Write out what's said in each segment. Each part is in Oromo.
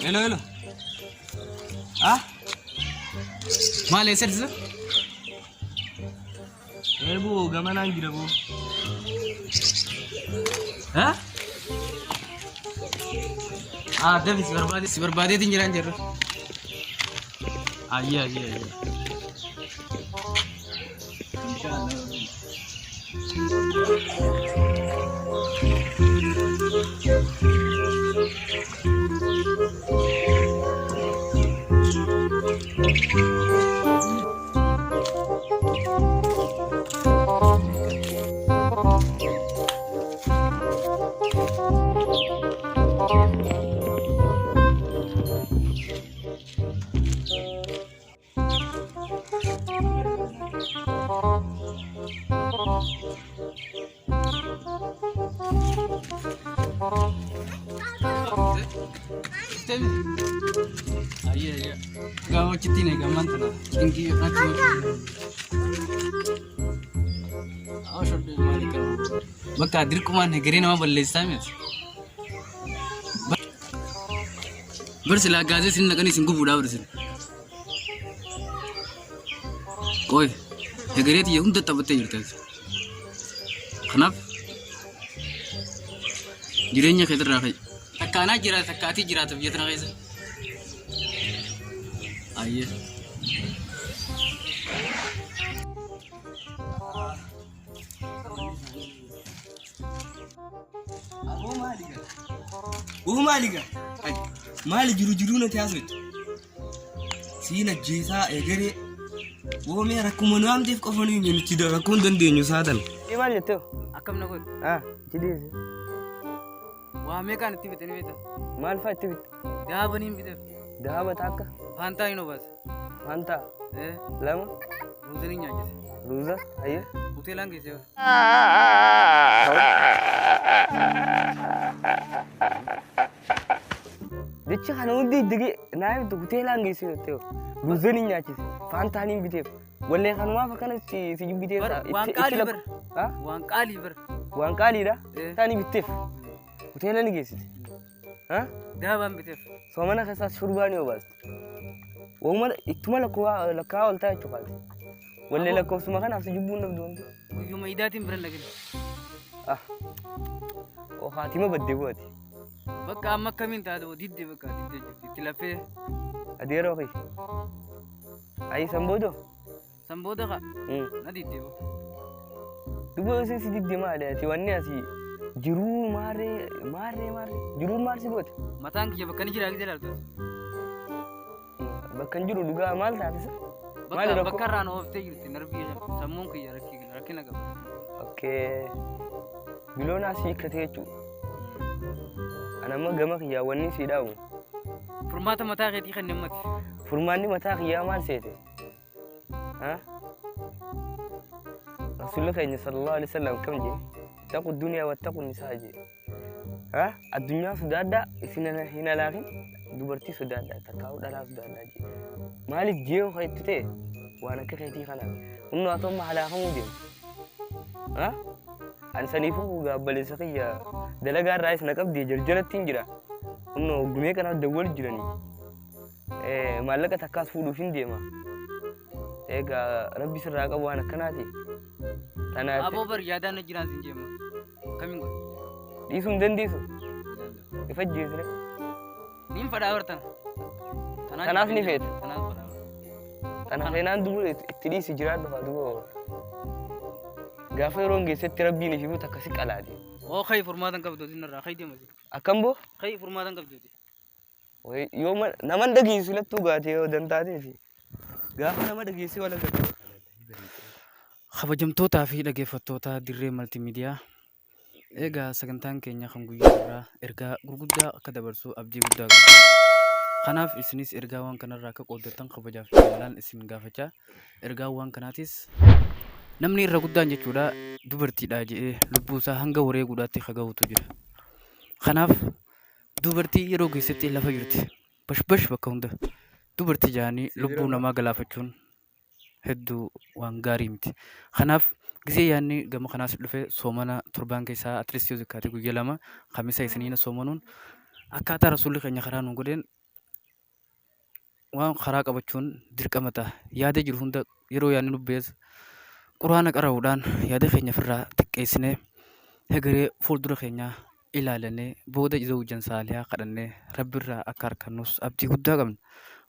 Hello, hello. Ah? Maal eessa jirta? Eeboo gamanaan jira boo. Ha? Ah, dafi si barbaade si barbaadeetiin jiraan jirra. Ayyee ayyee ayyee. Inshaallah. Ayyee ayyee. Gaafa achitti hin eegaman tana. Cinqii natti Bakka dirqumaan hegeree nama balleessaa miti. Bar silaa gaazee isin naqanii isin gubuudhaa bar isin. Qoy hegeree tiyya hunda taphattee jirta. Kanaaf jireenya keetirraa ka'i. Takkaanaa jiraata takkaatii jiraata biyya tana keessa. Ayyee. Aboo maali gaa? Boo maali gaa? Maali jiru jiruu natti haasoftu? Siin ajjeesaa egeree. Boo mee rakkuma nu waamteef qofa nu himi nuti rakkoo hin dandeenyu saatan. Maal jettee? Akkam na godhu? Ah, itti deebise. Waa meeqaan itti bitanii beekta? Maal fa'aa itti bitte? Daabaniin biteef. Daaba takka, Faantaa hin obaase. faantaa Eh, lama, ruuza ni nyaachise. ruuza, hayyee. Hoteelaan geessee. Jecha kana hundi itti naa himtu hoteelaan geessee jettee ruuza ni nyaachise, faantaa ni biteef. Wallee kanumaaf akkana si si jibbitee Bar waan qaalii bar. Waan qaalii bar. Waan qaaliidha. Eh. Taani bitteef. Hoteela ni geessite. Ha? Daabaan biteef. Soomana keessaas shurbaa ni obaaste. Waanuma ittuma lakkoofaa lakkaa'aa ol ta'a jechuudha. Wallee lakkoofsuma kanaaf si jibbuun dhabdu wanti. Guyyuma idaatiin bira dhaqin. Ah. Oo haatima baddee bu'ati. Bakka amma akkamiin taate oo didde bakka didde jirti. Itti lafee Adeeroo kee. Ayi san booda. San booda ka na didde boo. Duba isin si didde maali ati wanni asii jiruu maarree maarree maarree jiruu maal si goote? Mataan kiyya bakka ni jira gisee ilaaltu. Bakka hin jiru dhugaa maal taatisa? Maali Bakka rakkoo? bakka irraa na ooftee jirti narbii sammuun kiyya rakkina qaba. Okkee biloon asii hiikkatee jechuudha. Ana amma gama kiyyaa wanni sii dhaamu. Furmaata mataa keetii kan nammati. Furmaanni mataa kiyyaa maal seete? Ha? Rasuulli keenya sallallahu alaihi wasallam kam jee? Taqu duniyaa wattaqu nisaa jee. Ha? Addunyaa sodaadhaa isin hin halaakin dubartii sodaadhaa takkaa'uu dhalaa sodaadhaa jee. Maaliif jee yoo itti ta'e waan akka keetii kanaaf. Humna haa ta'u amma halaakamuu deemu. Ha? Ani saniifuu gaabbalessa kiyya dalagaa irraayis na qabdee jarjarattiin jira. Humna gumee kanaaf dawwal jiranii. Maallaqa takkaas fuudhuuf hin deema. Egaa rabbi sirraa qabu waan akkanaati. Tanaaf Aboo bar yaadaan na jiraan sin jeema. Kamiin godhu? Dhiisuu hin dandeessu. Ifa jeesire. Niin fadhaa bar tana. Tanaaf ni feeta. Tanaaf fadhaa bar. Tana feenaan dubu itti dhiisi jiraadhu haa duba. Gaafa yeroon geessetti rabbiin ififuu takka si qalaati. Oo kai furmaatan qabdu sinarraa kai deemasi. Akkam boo? Kai furmaatan qabdu. Yoo naman dhageessu lattuu gaate yoo dantaateeti. Gaafa nama dhageessee wal agartu. Kabajamtootaa fi dhaggeeffattoota Dirree Maltiimiidiyaa, egaa sagantaan keenya kan guyyaa irraa ergaa gurguddaa akka dabarsu abdii guddaa qabna. Kanaaf isinis ergaa waan kanarraa akka qooddattan kabajaaf jaalalaan isin gaafachaa, ergaa waan kanaatis namni irra guddaan jechuudha dubartiidha jedhee lubbuu isaa hanga wareeguudhaatti ka gahutu jira. Kanaaf dubartii yeroo keessatti lafa jirti bashbash bakka hunda dubartii jedhanii lubbuu namaa galaafachuun hedduu waan gaarii miti. Kanaaf gisee yaadni gama kanaas dhufe, soomana torbaan keessaa at least yoo xiqqaate guyya 2, Kamisa, Isniina soomanuun akkaataa Rasuulli keenya karaa nu godheen waan karaa qabachuun dirqama ta'a. Yaada jiru hunda yeroo yaadni nu bees Quraana qara'uudhaan yaada keenya ofirraa xiqqeessinee, hegeree fuuldura keenyaa ilaalanee, booda zawjan saalihaa kadhannee Rabbirraa akka harkannus abdii guddaa qabna.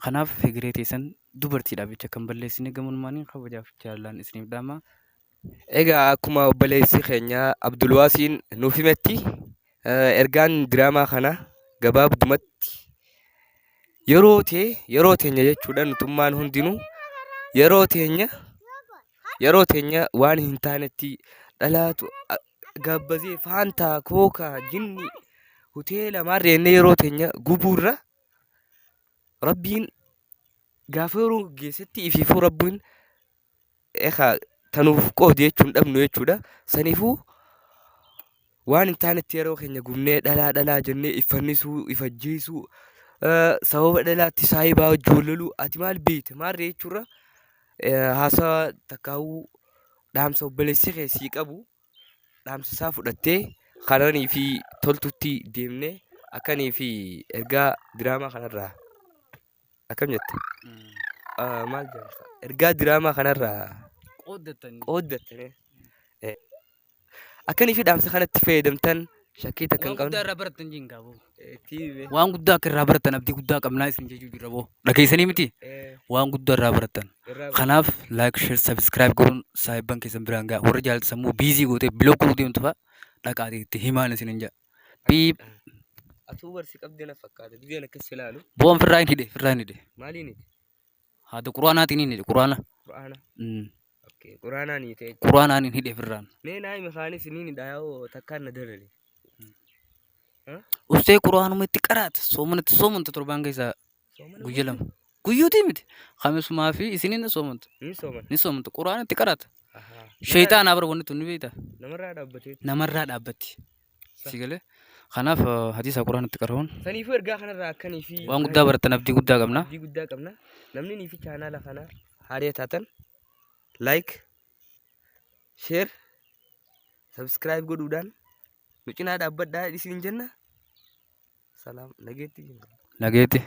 Kanaaf hegeree teessan dubartiidhaaf jecha kan balleessine gamanumaaniin kabajaaf jaalalaan isiniif dhaama. Egaa akkuma obboleessi keenya Abdulwaasiin nuuf himetti, ergaan diraamaa kana gabaabdumatti yeroo tee yeroo teenya jechuudha. Nutummaan hundinuu yeroo teenya waan hin taanetti dhalaatu gabbazee, faantaa, kookaa, jinni, hoteela maarreennee yeroo teenya gubuurra, Rabbiin gaafa yeroo geessetti ifiifuu Rabbiin ekaa tanuuf qoodi jechuun dhabnu jechuudha. Saniifuu waan hin taanetti yeroo keenya gubnee, dhalaa dhalaa jennee iffannisuu, ifajjeesuu, sababa dhalaatti saayibaa wajji wal loluu, ati maal beekte maarree jechuurra, haasawa takkaawuu dhaamsa obboleessi kee sii qabu, dhaamsa isaa fudhattee karanii fi toltutti deemnee akkanii fi ergaa diraamaa kanarraa akkam jette? Maal jedhama? Ergaa diraamaa kanarraa qooddattanii qooddattanii akkanii fi dhaamsa kanatti fayyadamtan shakkii takka hin waan guddaa qabne. Irraa barattan jiin gaaboo. Itti hime. Waan guddaa akka irraa barattan abdii guddaa qabnaa isin jechuu jirra boo. Dhageessanii miti? Waan guddaa irraa barattan. Irraa. Kanaaf like, share, subscribe godhuun saahibban keessan biraan ga'a. Warra jaalata sammuu biizii gootee block godhuu deemtu fa'a dhaqaatii itti himaan isin hin jedha. Piip. Atuu barsi qabdee na fakkaata. Gizeen akkas ilaalu. Bo'oon firraa hin hidhe, firraa hin hidhe. Maaliin hidhe? Haada Quraanaatiin hin hidhe, Quraana. Quraana. Okay. Quraanaan hiite. Quraanaan hin hidhe firraan. Mee naa himi, kaanis niin hidha yaa'oo takkaan na darare. Ustee Quraanuma itti qaraata. Soomana itti soomanta torbaan keessaa Soomana guyya 2. Guyyuutii miti. Kamisumaa fi isiniin ni soomanta. Ni soomana. Ni soomanta. Quraana itti qaraata. Ahaa. Sheeyxaanaa bara wanni tun ni beekta. Namarraa dhaabbatee. Namarraa dhaabbatti. Si galee? Kanaaf hadiisa Quraana itti qara'uun Saniifuu ergaa kanarraa akkanii fi waan guddaa barattan abdii guddaa qabna. Abdii guddaa qabna. Namni nii fi chaanaala kana haaree taatan like, share, subscribe godhuudhaan nu cinaa dhaabbadhaa isin jenna. Salaam, nageetti jenna. Nageetti.